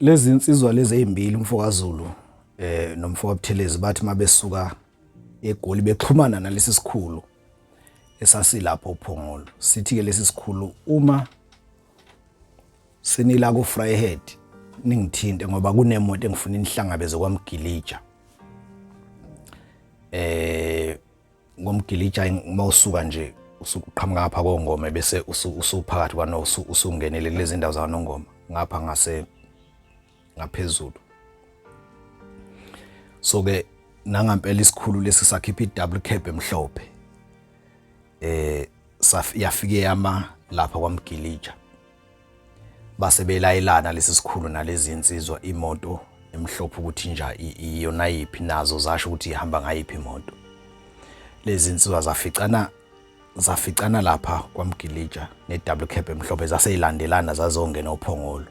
Lezi insizwa lezi ezimbili, umfokaZulu nomfokaButhelezi, bathi mabesuka eGoli bexhumana nalesi sikhulu esasilapho uPhongolo. Sithi ke lesi sikhulu, uma senila ku Vryheid ningithinte ngoba kunemoto engifuna inihlangabeze kwaMgilija. Ngomgilija mawusuka nje usuqhamuka ngapha koNgoma, bese usuphakathi kwano, usungenele kulezi ndawo zakwaNongoma ngapha ngase ngaphezulu. So ke nangampela isikhulu lesi sakhipha i-double cab emhlophe, yafike yama lapha kwaMgilija. Base belayelana lesi sikhulu nalezi insizwa imoto emhlophe ukuthi nja iyona yiphi, nazo zasho ukuthi ihamba ngayiphi imoto. Lezi insizwa zaficana lapha kwaMgilija ne-double cab emhlophe, zaseyilandelana zazongena uPhongolo.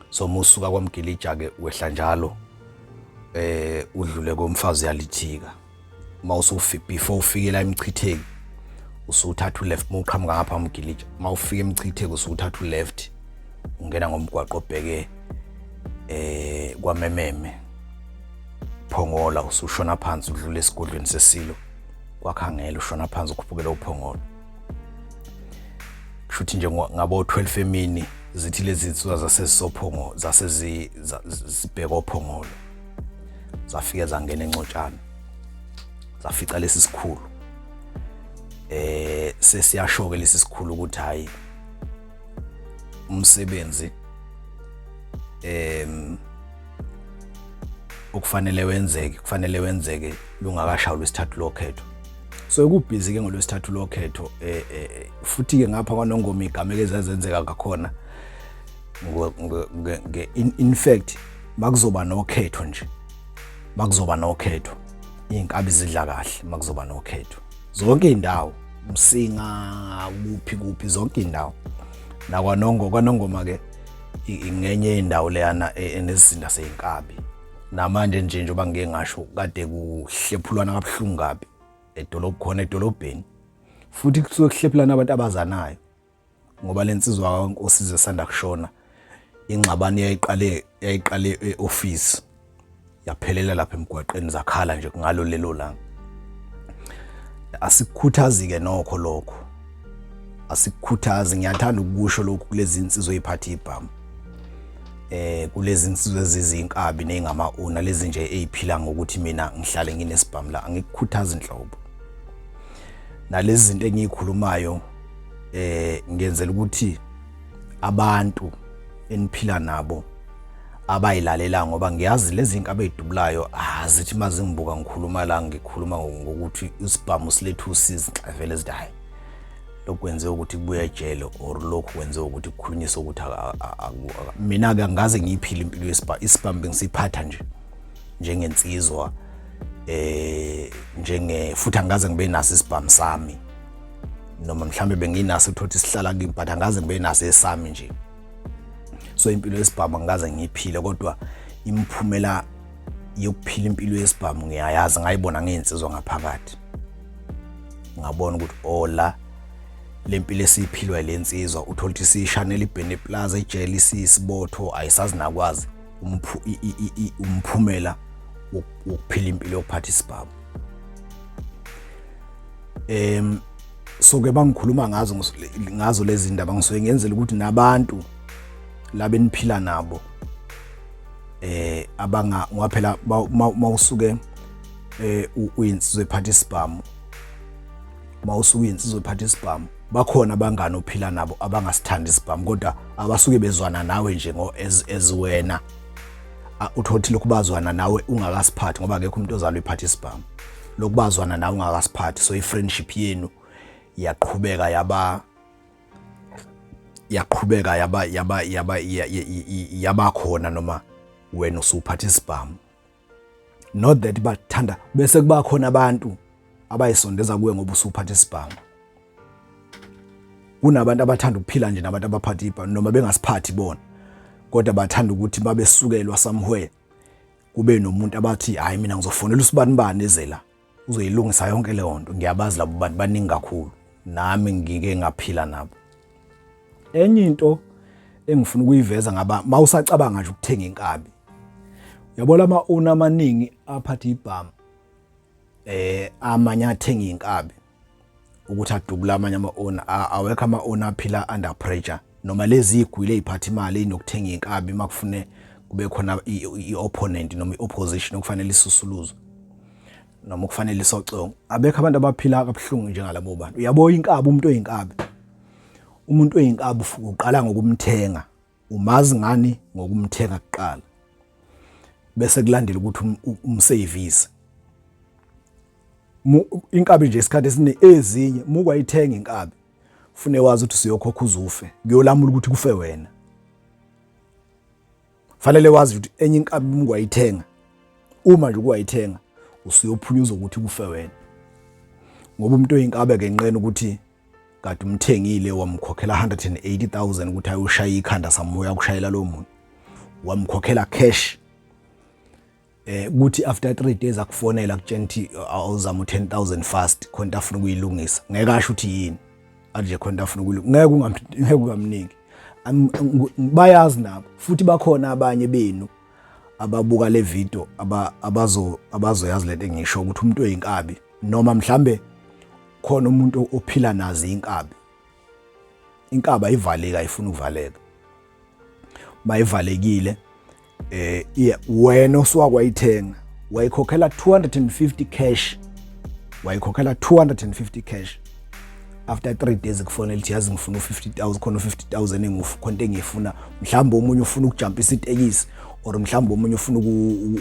So musuka kwaMgilija ke wehla njalo udlule komfazi yalithika, mawusufi before ufike la eMchitheki usuthatha uleft. Mawuqhamuka ngapha uMgilija, mawufika eMchitheki usuthatha uleft, ungena ngomgwaqo obheke kwaMememe Phongola, usushona phansi udlule esigodlweni sesilo kwakhangela, ushona phansi ukhuphukela uPhongolo. Kushuthi nje ngabo 12 emini zithi lezi zinsuku zasezisophongo zasezibheka oPhongolo, zafike zangena eNcotshana, zafica lesi sikhulu. Sesiyasho ke lesi sikhulu ukuthi hayi, umsebenzi okufanele wenzeke kufanele wenzeke lungakashawa lwesithathu lokhetho. So kubhizi ke ngolwesithathu lokhetho, futhi ke ngapha kwaNongoma igameko ezazenzeka ngakhona, in fact makuzoba nokhetho nje, makuzoba nokhetho inkabi zidla kahle. Makuzoba nokhetho zonke indawo, Msinga, kuphi kuphi, zonke indawo, nakwaNongo kwaNongoma ke ingenye indawo leyana enezinda seyinkabi. Namanje nje njengoba ngike ngasho, kade kuhlephulwana kabuhlungu kabi edolobha khona edolobheni, futhi kusuke kuhlephulana abantu abazanayo, ngoba lensizwa kaNkosi zesanda kushona, ingxabano yayiqale e-office yaphelela lapha emgwaqeni, zakhala nje ngalo lelo langa. Asikukhuthazi ke nokho lokho, asikukhuthazi. Ngiyathanda ukusho lokhu kulezi insizwa eziphatha ibhamu, kulezi insizwa ezizinkabi nezingama una lezi nje eziphila ngokuthi mina ngihlale nginesibhamu la, angikukhuthazi inhlobo. Nalezi zinto engiyikhulumayo ngenzela ukuthi abantu eniphila nabo abayilalela, ngoba ngiyazi lezi inkabi ezidubulayo azithi mazingibuka ngikhuluma la, ngikhuluma ngokuthi isibhamu silethu usizi, vele zithi hayi, lokwenze ukuthi kubuye ejele or lokhu kwenze ukuthi kukhulunyiswe ukuthi mina ke angaze ngiyiphile impilo yesibhamu. Isibhamu bengisiphatha nje njengensizwa, njenge futhi angaze ngibe naso isibhamu sami, noma mhlambe benginaso uthothi sihlala kimi, but angaze ngibe naso esami nje. So impilo yesibhamu angikaze ngiyiphile, kodwa imiphumela yokuphila impilo yesibhamu ngiyayazi, ngayibona ngezinsizwa ngaphakathi, ngabona ukuthi ola lempilo esiyiphilwa lensizwa, uthola ukuthi sishanela iBhene Plaza ejele, isisibotho ayisazi nakwazi umphumela wokuphila impilo yokuphatha isibhamu. So ke bangikhuluma ngazo lezi ndaba, ngisuke ngenzela ukuthi nabantu labeniphila nabo abanga, ngoba phela mawusuke uyinsizwa ephatha isibhamu, mawusuke uyinsizwa ephatha isibhamu, bakhona abangani ophila nabo abangasithandi isibhamu, kodwa abasuke bezwana nawe nje ngo as wena. Uthothi lokhu bazwana nawe ungakasiphathi, ngoba akekho umuntu ozalwa ephatha isibhamu. Lokhu bazwana nawe ungakasiphathi, so i-friendship yenu yaqhubeka yaba yaqhubeka yaba yaba yaba yaba khona noma wena usuphatha isibhamu. Not that bathanda, bese kuba khona abantu abayisondeza kuwe ngoba usuphatha isibhamu. Kunabantu abathanda ukuphila nje nabantu abaphatha ibhamu noma bengasiphathi bona, kodwa bathanda ukuthi babesukelwa somewhere, kube nomuntu abathi hayi, mina ngizofonela usibani bani eze la uzoyilungisa yonke leyo nto. Ngiyabazi labo bantu, baningi kakhulu, nami ngike ngaphila nabo. Enye into engifuna ukuyiveza ngaba mawusacabanga nje ukuthenga inkabi. Uyabona ama owner amaningi aphatha ibhamu amanye athenga inkabi ukuthi adubula amanye ama owner, awekho ama owner aphila under pressure noma lezi igwile eziphatha imali enokuthenga inkabi makufune kube khona i-opponent noma i-opposition okufanele isusuluzwe noma okufanele isocongo. Abekho abantu abaphila kabuhlungu njengalabo bantu. Uyabo inkabi, umuntu oyinkabi, umuntu oyinkabi uqala ngokumthenga, umazi ngani ngokumthenga kuqala, bese kulandela ukuthi umsevise inkabi nje. Isikhathi esiningi ezinye mukwayithenga inkabi fune wazi ukuthi usiyokhokha uzufe, kuyolamula ukuthi kufe wena. Fanele wazi ukuthi enye inkabi mukwayithenga, uma nje kuwayithenga, usuyophunyuza ukuthi kufe wena, ngoba umuntu oyinkabi akenqena ukuthi kade umthengile wamkhokhela 180,000 ukuthi ayoshaya ikhanda samoya kushayela lo muntu, wamkhokhela cash, kuthi after 3 days akufonela akutshela ukuthi awuzama u10000 fast, khona afuna ukuyilungisa. Ngeke asho ukuthi yini, athi nje khona afuna ukuyilungisa. Ngeke ungamniki. Bayazi nabo futhi bakhona abanye benu ababuka le video abazo abazoyazi lento engisho ukuthi umuntu oyinkabi noma mhlambe khona umuntu ophila nazi inkabi. Inkaba ayivaleki, ayifuni ukuvaleka. Mayivalekile wena osuwakwayithenga wayikhokhela 250 cash, wayikhokhela 250 cash, after 3 days kufonela ithi yazi ngifuna u50000, khona u50000 engifu khona engifuna, mhlawumbe omunye ufuna ukujumpisa itekisi or mhlawumbe omunye ufuna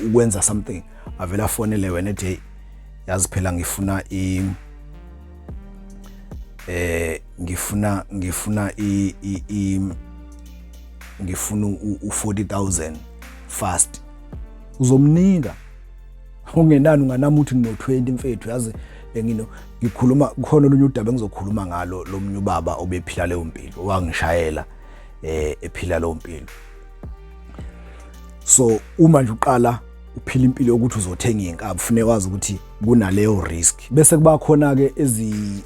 ukwenza something, avela afonele wena ethi yazi phela ngifuna i eh ngifuna ngifuna i i ngifuna u40000 fast. Uzomnika ungenani, unganami uthi ngino 20 mfethu, yazi bengino ngikhuluma khona olunye udaba engizokhuluma ngalo lomunye ubaba obephila leyo mpilo, wangishayela ephila leyo mpilo. So uma nje uqala uphila impilo yokuthi uzothenga inkabi, kufuneka wazi ukuthi kunaleyo risk. Bese kuba khona ke ezi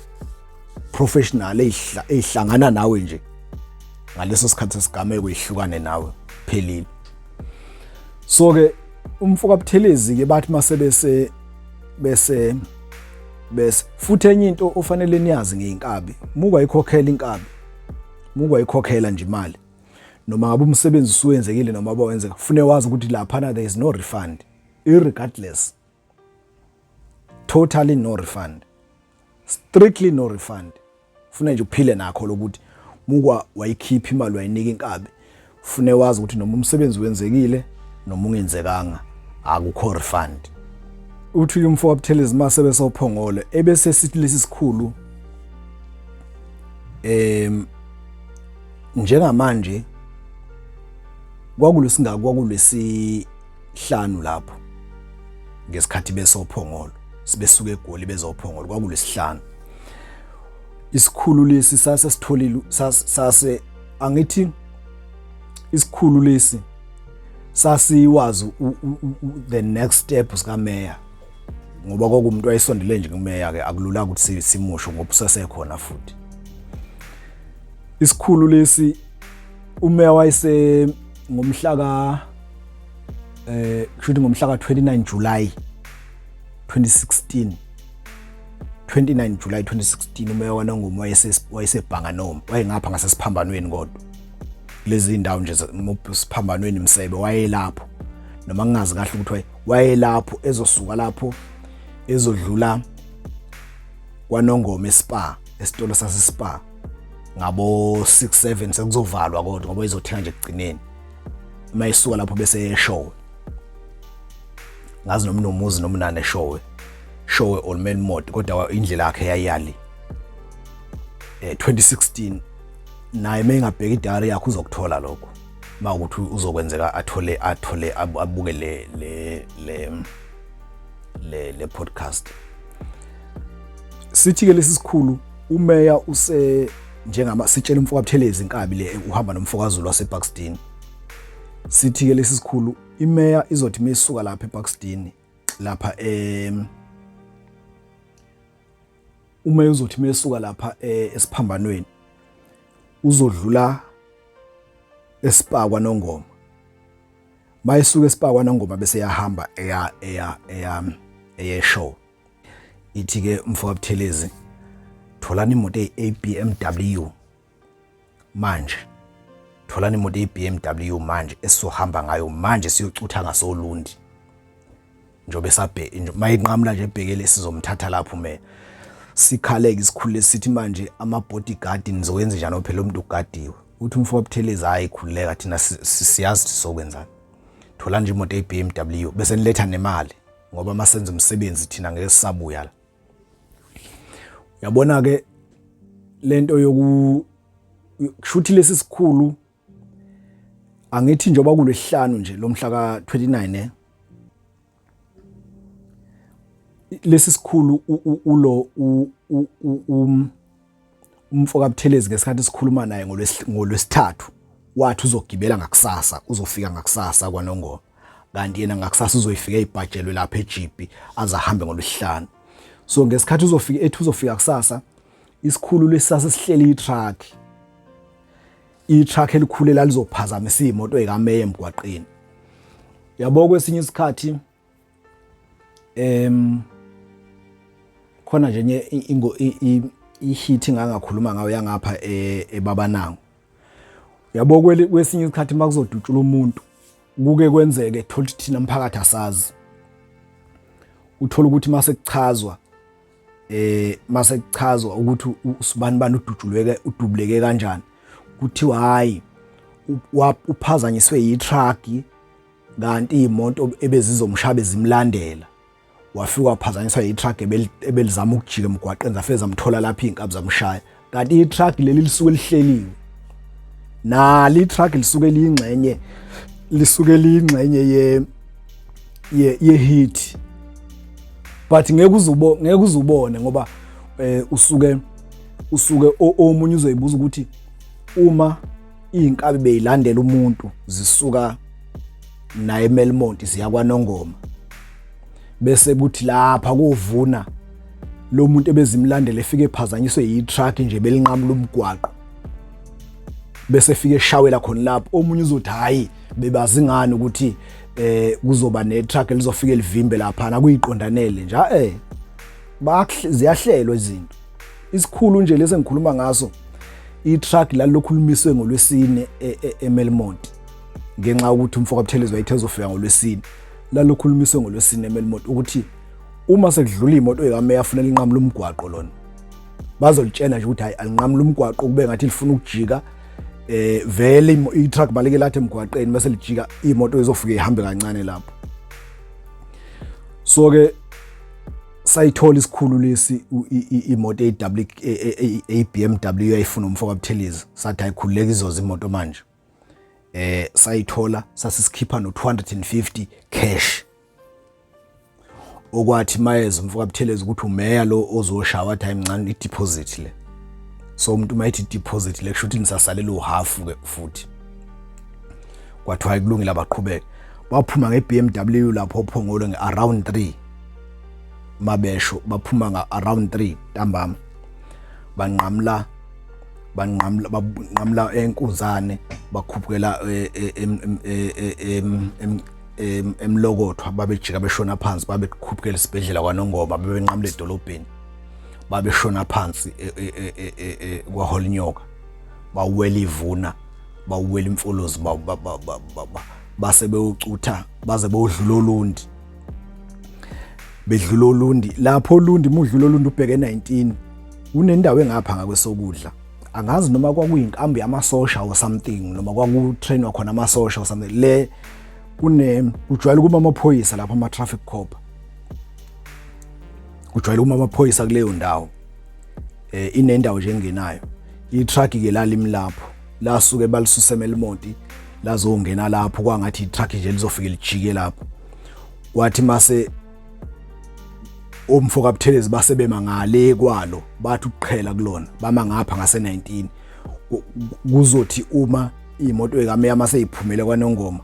professional ezihlangana nawe nje ngaleso sikhathi sesigameko, ihlukane nawe phelile. So ke umfoka Buthelezi ke bathi masebese bese bese futhi enye into ofanele niyazi ngeinkabi, muka ikhokhela inkabi, muka ikhokhela nje imali, noma ngabe umsebenzi usuwenzekile noma bawenzeka, kufuneka wazi ukuthi laphana there is no refund, irregardless, totally no refund, strictly no refund. Funa nje uphile nakho lokuthi mukwa wayikhipha imali wayinika inkabi, fune wazi ukuthi noma umsebenzi wenzekile noma ungenzekanga, akukho refund. Uthi umfo waButhelezi mase besophongolo ebese sithi lesi sikhulu njengamanje kwakulesingaka, kwakulesihlanu lapho ngesikhathi besophongolo, sibesuka eGoli bezophongolo, kwakulesihlanu. Isikhulu lesi sase sitholile, sase angithi isikhulu lesi sasiwazi the next step sika mayor, ngoba kwakumuntu wayesondele nje kumeya ke, akulula ukuthi simusho ngoba usesekhona futhi isikhulu lesi. Umeya wayese ngomhla ka kusho ngomhla ka 29 July 2016, 29 July 2016, umeya waNongoma wayesebhanga noma wayengapha ngasesiphambanweni, kodwa lezi indawo nje siphambanweni Msebe, wayelapho noma ngingazi kahle ukuthi wayelapho, ezosuka lapho ezodlula kwaNongoma eSpa, esitolo sase Spa ngabo 6 7 sekuzovalwa, kodwa ngoba izothenga nje ekugcineni uma isuka lapho bese eshowe, ngazi noma unomuzi noma unane eshowe, showe or Melmoth, kodwa indlela yakhe yayali 2016. Naye mayengabheka idayari yakhe uzokuthola lokho, mawukuthi uzokwenzeka athole abuke le podcast. Sithi ke lesi sikhulu, umeya use njengama sitshela umfoka Buthelezi, inkabi le uhamba nomfokaZulu waseBuxton. Sithi ke lesi sikhulu, imeya izothi misuka lapha eBuxton lapha, umeya uzothi mesuka lapha esiphambanweni uzodlula eSpa kwaNongoma. Mayisuka eSpa kwaNongoma bese yahamba eya eya eya eye show. Ithi ke umfo kaButhelezi tholani imoto eyi-BMW manje tholani imoto eyi-BMW manje esizohamba ngayo manje siyocutha ngasoLundi njengoba esabhe mayinqamula nje ebhekele sizomthatha lapho umeya sikhaleke isikhulu esithi manje ama-bodyguard nizokwenza njani phela umuntu ugadiwe uthi umfo waButhelezi hhayi khululeka thina siyazi ukuthi sokwenzani thola nje imoto eyi-BMW bese niletha nemali ngoba uma senza umsebenzi thina ngeke sisabuya la uyabona ke lento yoku kushuthi lesi sikhulu angithi njengoba kulwesihlanu nje lomhla ka-29 eh lesi sikhulu ulo um, umfo kaButhelezi ngesikhathi sikhuluma naye ngolwesithathu wathi uzogibela ngakusasa uzofika ngakusasa kwaNongoma kanti yena ngakusasa uzoyifika eyibhajelwe lapha eJipi azahambe ngolwesihlanu so ngesikhathi uzofika ethi uzofika kusasa isikhulu lesisase sihleli itruck itruck elikhulu elalizophazamisa imoto ekameya emgwaqeni yabo kwesinye isikhathi em khona nje enye ingo i-hit ngangakhuluma ngayo yangapha e, ebabanango yabo kwesinye isikhathi makuzodutshula umuntu kuke kwenzeke thola ukuthi thina mphakathi asazi uthola ukuthi mase kuchazwa eh mase kuchazwa ukuthi usibani bani udutshulweke udubuleke kanjani kuthiwa hayi uphazanyiswe yi-truck kanti iy'moto ebezizomshaya bezimlandela wafika waphazanyiswa yi-truck ebelizama ukujika emgwaqeni zafike zamthola lapho iy'nkabi zamshaya kanti i-truck leli lisuke lihleliwe nalo i-truck lisuke liyingxenye lisuke liyingxenye ye ye ye-hit but ngeke uzubo ngeke uzubone ngoba eh usuke usuke omunye uzoyibuza ukuthi uma izinkabi beyilandela umuntu zisuka naye eMelmont ziya kwaNongoma bese kuthi lapha kovuna lo muntu ebezimlandela efike ephazanyiswe yi-truck nje belinqamula umgwaqo bese efike eshawela khona lapho omunye uzothi hayi bebazi ngani ukuthi eh kuzoba ne-truck elizofike livimbe lapha kuyiqondanele nje eh ziyahlelwa izinto isikhulu nje lesi engikhuluma ngaso i-truck lalilokhulumiswe ngolwesine e, e, eMelmont ngenxa yokuthi umfo kaButhelezi wayethe uzofika ngolwesine lalokhulumiswe ngolwesine eMelmont ukuthi uma sekudlula imoto ekameya afuna linqamula umgwaqo lona bazolitshena nje ukuthi hayi alinqamula umgwaqo kube ngathi lifuna ukujika eh vele i-truck baleke lathi emgwaqeni bese lijika imoto izofike ihambe kancane lapho so ke sayithola isikhulu lesi imoto eyi-BMW yayifuna umfo kaButhelezi sathi ayikhululeka izoza imoto manje eh sayithola sasisikhipha no-250 cash okwathi mayeza umfo kaButhelezi ukuthi umeya lo ozoshaya wathi hayi mncane i-deposit le so umuntu uma ethi deposit le kusho ukuthi nisasalela uhafu ke futhi kwathiwa kulungile abaqhubeke baphuma nge-BMW lapho ophongolo nge-around 3 mabesho baphuma nga-around 3 ntambama banqamula banqamula banqamula enkunzane bakhuphukela e, e, e, emlokothwa babejika beshona phansi babekhuphukela isibhedlela kwanongoma babenqamula edolobheni babeshona phansi kwaholinyoka bawela ivuna bawela imfolozi base bewucutha baze bewudlula olundi bedlula olundi lapho olundi mudlula olundi ubheke 19 kunendawo engapha ngakwesokudla angazi noma kwakuyinkambi yamasosha or something noma kwakutrainwa khona amasosha or something le kune kujwayele kuma amaphoyisa lapha ama traffic cop kujwayele kuma amaphoyisa kuleyo ndawo eh inendawo nje engenayo i-truck ke lalimi lapho lasuke balisuse eMelmonti lazongena lapho kwangathi i-truck nje lizofike lijike lapho kwathi mase omfo kaButhelezi base bema ngale kwalo bathi ukuqhela kulona bama ngapha ngase 19 kuzothi uma imoto ekameya mase iphumele kwaNongoma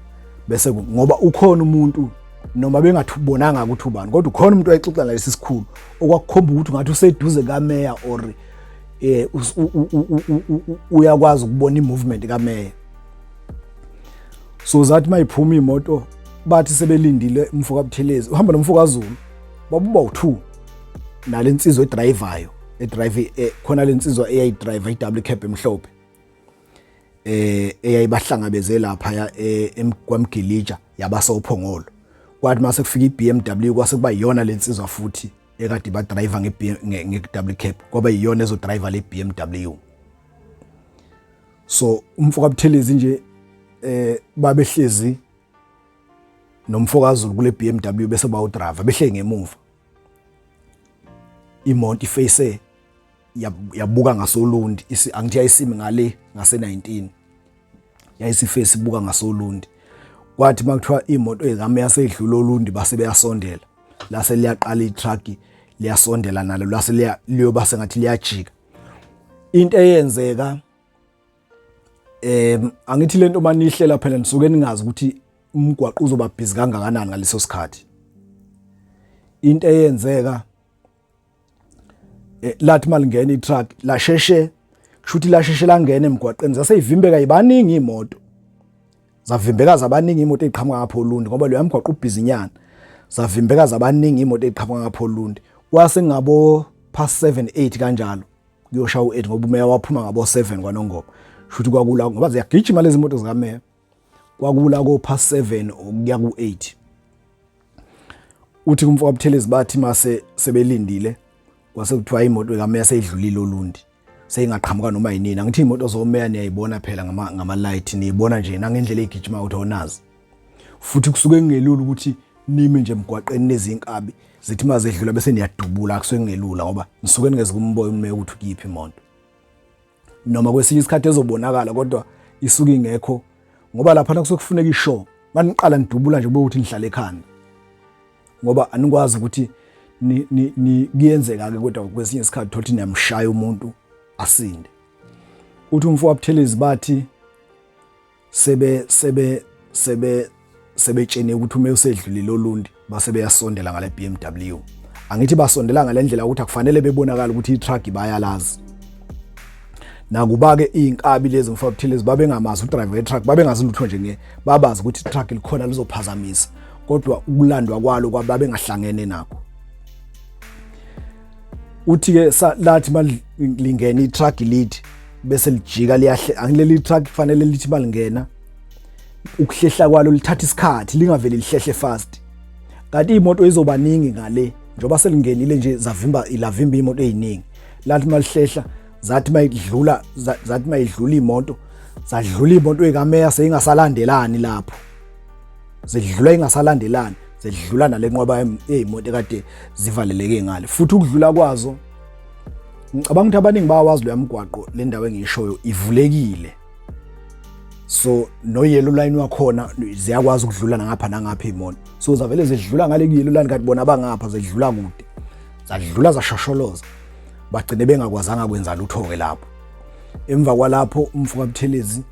bese ngoba ukhona umuntu noma bengathubonanga ukuthi ubani kodwa ukhona umuntu wayexoxa nalesi sikhulu okwakukhomba ukuthi ngathi useduze kameya or eh uyakwazi ukubona imovement kameya. So zathi mayiphuma imoto bathi sebelindile umfo kaButhelezi uhamba nomfo kaZulu babuba u2 nalensizwa edrivayo edrive eh, khona lensizwa eyayidrive i-double cab emhlophe eh eyayibahlangabeze lapha ya eh, kwamgilija yabasa uphongolo. Kwathi mase kufika iBMW kwase kuba iyona lensizwa futhi ekade ba driver nge-double cab, kwaba iyona ezo driver le BMW. So umfo kaButhelezi nje babehlezi nomfokaZulu kule BMW bese bawudriver behle ngemuva, imoto iface yabuka ngasoLundi, angithi yayisimi ngale ngase 19, yayisiface ibuka ngasoLundi. Kwathi makuthiwa imoto ezami yasedlula oLundi base beyasondela, lase liyaqala itruck liyasondela nalo, lase liyoba sengathi liyajika. Into eyenzeka angithi lento manihlela phela nisuke ningazi ukuthi umgwaqo uzoba busy kangakanani ngaleso sikhathi. Into eyenzeka lathi malingena itruck lasheshe, kushuthi lasheshe langena emgwaqeni, zaseyivimbeka yibaningi imoto, zavimbeka zabaningi imoto eziqhamuka ngapho Olundi, ngoba loya mgwaqo ubhizinyana, zavimbeka zabaningi imoto eziqhamuka ngapho Olundi. Kwase ngabo past 7 8 kanjalo kuyoshaya u8, ngoba umeya waphuma ngabo 7 kwaNongoma, shuthi kwakula ngoba ziyagijima lezi moto zikameya, kwakula ko past 7 ukuya ku8. Uthi kumfo kaButhelezi bathi mase sebelindile kwase kuthiwa imoto kameya seyidlulile Olundi, seyingaqhamuka noma yinini. Angithi imoto zomeya niyayibona phela ngama light, niyibona nje nangendlela egijima ukuthi onazi, futhi kusuke kungelula ukuthi nime nje emgwaqeni nezinkabi zithi mazedlula bese niyadubula, kusuke kungelula ngoba nisuke ningeze kumboya umeya ukuthi ukuyiphi imoto, noma kwesinye isikhathi ezobonakala kodwa isuke ingekho, ngoba lapha kusuke kufuneka ishow maniqala nidubula nje kube ukuthi nihlale ekhanda, ngoba anikwazi ukuthi ni kuyenzeka ke, kodwa kwesinye isikhathi thothi niyamshaya umuntu asinde. Uthi umfo waButhelezi bathi sebe sebe sebe sebetshene ukuthi uma usedlulile Olundi base beyasondela ngale BMW. Angithi basondela ngalendlela ukuthi akufanele bebonakala ukuthi itruck bayalazi. Nakuba ke izinkabi lezi mfo waButhelezi babengamazi udriver wetruck, babengazi lutho nje nge babazi ukuthi itruck likhona lizophazamisa, kodwa ukulandwa kwalo kwababengahlangene nakho. Uthi ke lathi malingena itruck lithi bese lijika liyahle, angileli truck kufanele lithi malingena ukuhlehla kwalo lithatha isikhathi, lingaveli lihlehle fast, kanti imoto izobaningi ngale njengoba selingenile nje zavimba ilavimba imoto eziningi. Lathi malihlehla zathi mayidlula zathi mayidlula imoto zadlula imoto ekameya seyingasalandelani lapho, zidlula ingasalandelani, zidlula nalenqwaba eyimoto ekade zivaleleke ngale. Futhi ukudlula kwazo ngicabanga ukuthi abaningi bayawazi loya mgwaqo, le ndawo engiyishoyo ivulekile, so no yellow line wakhona ziyakwazi ukudlula nangapha nangapha imoto, so zavele zidlula ngale ku yellow line kanti bona bangapha zidlula kude, zadlula zashosholoza, bagcine bengakwazanga kwenza lutho ke lapho. Emva kwalapho umfo kaButhelezi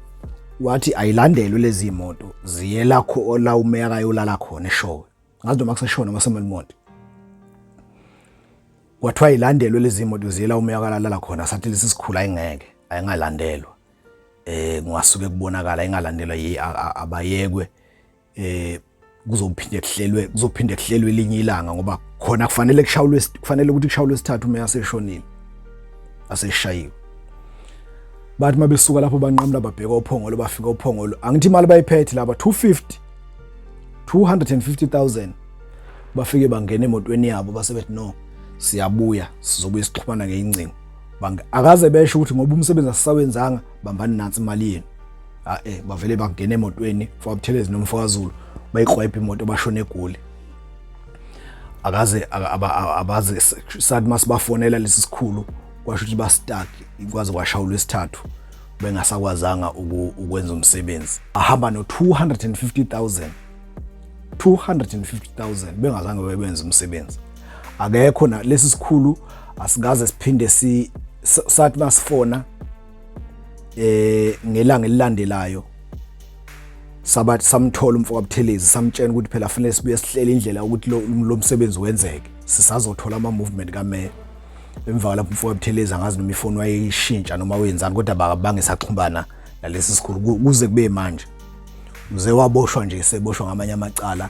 wathi ayilandelwe lezi imoto ziye lakho la umeya kayolala khona eShowe, ngazi noma kuseshowe noma seMelmont. Kwathiwa ilandelwe lezi imoto ziye la umeya kalala khona, sathi lesi sikhulu ayingeke ayingalandelwa, kungasuke kubonakala ingalandelwa abayekwe, kuzophinde kuhlelwe elinye ilanga, ngoba khona kufanele kushawulwe, kufanele ukuthi kushawulwe isithathu umeya aseshonile aseshayiwe. Bathi mabesuka lapho banqamula babheka oPhongolo, bafika oPhongolo, angithi imali bayiphethe laba 250 250,000, bafike bangena emotweni yabo base bethi no siyabuya sizobuya sixhumana ngeyingcingo. Akaze besho ukuthi ngoba umsebenzi asisawenzanga bambani nansi imali yenu. Bavele bangena emotweni mfowabuthelezi nomfokaZulu bayiqwebha imoto bashona eGoli. Akaze abaze sathi masibafonela lesi sikhulu kwasho ukuthi bastuck, ikwazi kwashawulwa isithathu bengasakwazanga ukwenza umsebenzi. Ahamba no 250,000 250,000 bengazange bebenze umsebenzi. Akekho na lesi sikhulu asikaze siphinde si sathi masifona ngelanga elilandelayo sabathi samthola umfo kaButhelezi, samtshela ukuthi phela fanele sibuye sihlele indlela ukuthi lo msebenzi wenzeke, sisazothola ama movement kameya. Emva lapho umfo kaButhelezi angazi noma ifoni wayeyishintsha noma wenzani, kodwa bangesaxhumana nalesi sikhulu kuze kube manje. Uze waboshwa nje seboshwa ngamanye amacala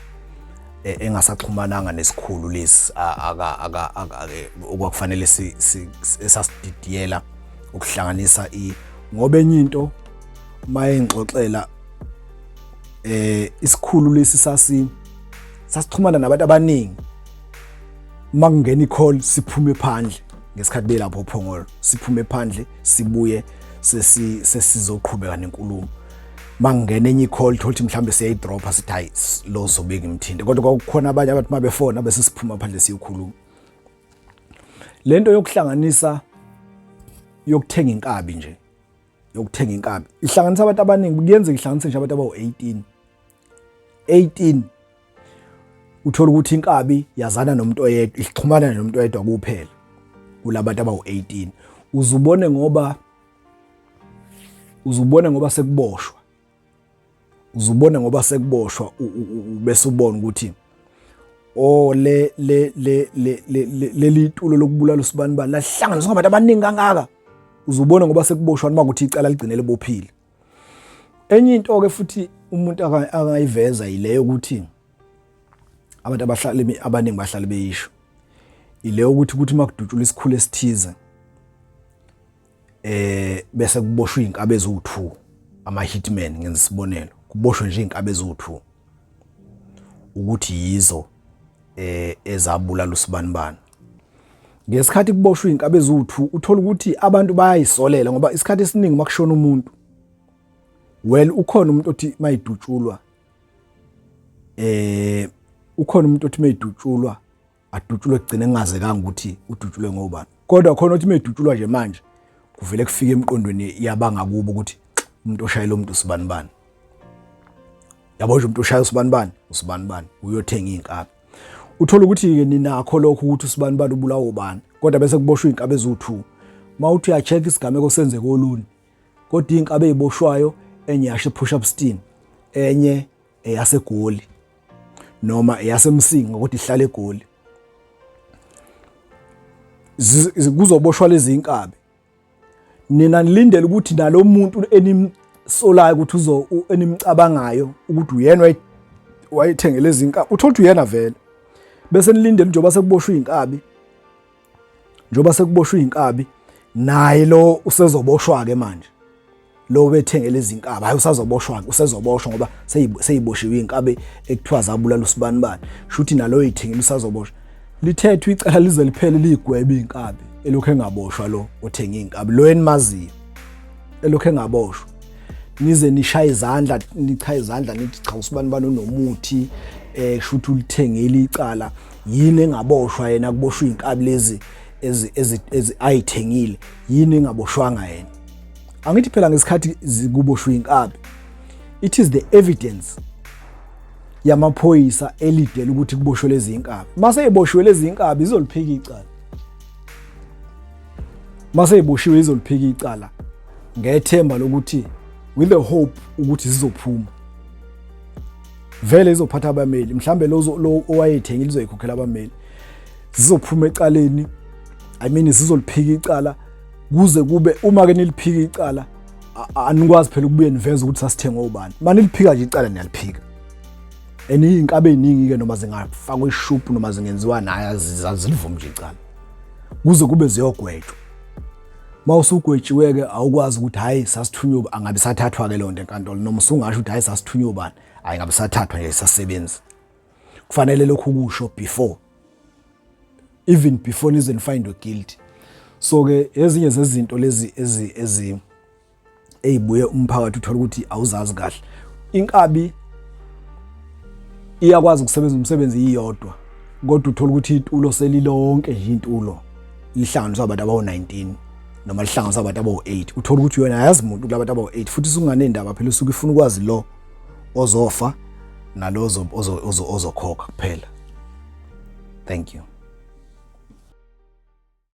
e, engasaxhumananga nesikhulu lesi aka aka okwakufanele esasididiyela ukuhlanganisa i ngoba enye into mayengixoxela eh isikhulu lesi sasi sasixhumana nabantu abaningi uma kungena i-call siphume phandle ngesikhathi belapho ophongolo siphume phandle sibuye sesizoqhubeka nenkulumo mangena enye i-call thola ukuthi mhlawumbe siyayidropha sithi hayi lo zobe ngimthinte kodwa kwakukhona abanye abantu mabefona bese siphuma phandle siyokhuluma lento yokuhlanganisa yokuthenga inkabi nje yokuthenga inkabi ihlanganisa abantu abaningi kuyenzeka ihlanganise nje abantu abawu-18 18 uthola ukuthi inkabi yazana nomuntu oyedwa ixhumana nomuntu oyedwa kuphela kulabantu abawu-18 uzubone ngoba uzubone ngoba sekuboshwa uzubone ngoba sekuboshwa bese ubona ukuthi oh le le le le leli tulo lokubulala usibani bani lahlanganiswa ngabantu abaningi kangaka uzubona ngoba sekuboshwa noma ukuthi icala ligcine libophile enye into ke futhi umuntu angayiveza yileyo ukuthi abantu abahlali abaningi bahlale beyisho ileyo ukuthi ukuthi makudutshulwa isikhulu esithize eh bese kuboshwa izinkabi eziwu2 ama hitman ngenza isibonelo kuboshwe nje izinkabi eziwu2 ukuthi yizo eh ezabulala usibanibani ngesikhathi kuboshwa izinkabi eziwu2 uthola ukuthi abantu bayayisolela ngoba isikhathi esiningi makushona umuntu well ukhona umuntu othi mayidutshulwa eh ukhona umuntu othi mayidutshulwa adutshulwe kugcine kungazekanga ukuthi udutshulwe ngobani kodwa khona ukuthi medutshulwa nje manje kuvele kufike emqondweni yabangakubo ukuthi umuntu oshayela umuntu usibani bani yabo nje umuntu oshaya usibani bani usibani bani uyothenga inkabi uthola ukuthi ke ninakho lokho ukuthi usibani bani ubulawa ubani kodwa bese kuboshwa inkabi eziwu2 mawuthi uyacheck isigameko senzeke oluni kodwa inkabi eziboshwayo enye yasho push up steam enye eyaseGoli noma eyaseMsinga kodwa ihlala eGoli kuzoboshwa lezi inkabi nina nilindele ukuthi nalomuntu enimsolayo ukuthi uzo enimcabangayo ukuthi uyena wayethengele izinkabi uthola ukuthi uyena vele bese nilindele njengoba sekuboshwe inkabi njengoba sekuboshwe inkabi naye lo usezoboshwa ke manje lo bethengele izinkabi hayi usazoboshwa usezoboshwa ngoba seyiboshiwe inkabi ekuthiwa zabulala usibani bani shuthi nalo yithengile usazoboshwa lithethwe icala lize liphele liyigwebe inkabi elokhu engaboshwa lo othenga inkabi lo enimaziyo elokhu engaboshwa nize nishaye izandla nichaye izandla nithi cha usibani bani unomuthi eh shuthi ulithengile icala yini engaboshwa yena kuboshwa inkabi lezi ezi ezi ayithengile yini engaboshwanga yena angithi phela ngesikhathi kuboshwe inkabi it is the evidence yamaphoyisa elidela ukuthi kuboshwe lezi inkabi mase iboshiwe lezi inkabi izoliphika icala mase iboshiwe izoliphika icala ngethemba lokuthi with the hope ukuthi zizophuma vele izophatha abameli mhlambe lo owayethengile uzoyikhokhela abameli zizophuma ecaleni i mean zizoliphika icala kuze kube uma ke niliphika icala anikwazi phela ukubuye niveze ukuthi sasithengwe ubani uma niliphika nje icala niyaliphika and iy'nkabi ey'ningi-ke noma zingafakwa ishuphu noma zingenziwa naye azilivumi nje icala kuze kube ziyogwetshwa uma usugwetshiwe-ke awukwazi ukuthi hhayi sasithunywe angabe sathathwa-ke leyo nto enkantolo noma usungasho ukuthi hhayi sasithunywe ubani hhayi ngabe sathathwa nje isasebenzi kufanele lokhu kusho before even before nize nifindwe guilty so ke ezinye zezinto lezi ezi ezi ezibuye umphakathi uthola ukuthi awuzazi kahle inkabi iyakwazi ukusebenza umsebenzi iyodwa kodwa uthola ukuthi itulo selilonke nje intulo lihlanganiswa abantu abawu-19 noma lihlanganiswa abantu abawu-8 uthola ukuthi yona ayazi muntu kulabantu abawu-8 futhi isunganendaba phela usuke ifuna ukwazi lo ozofa nalo ozokhokha kuphela thank you.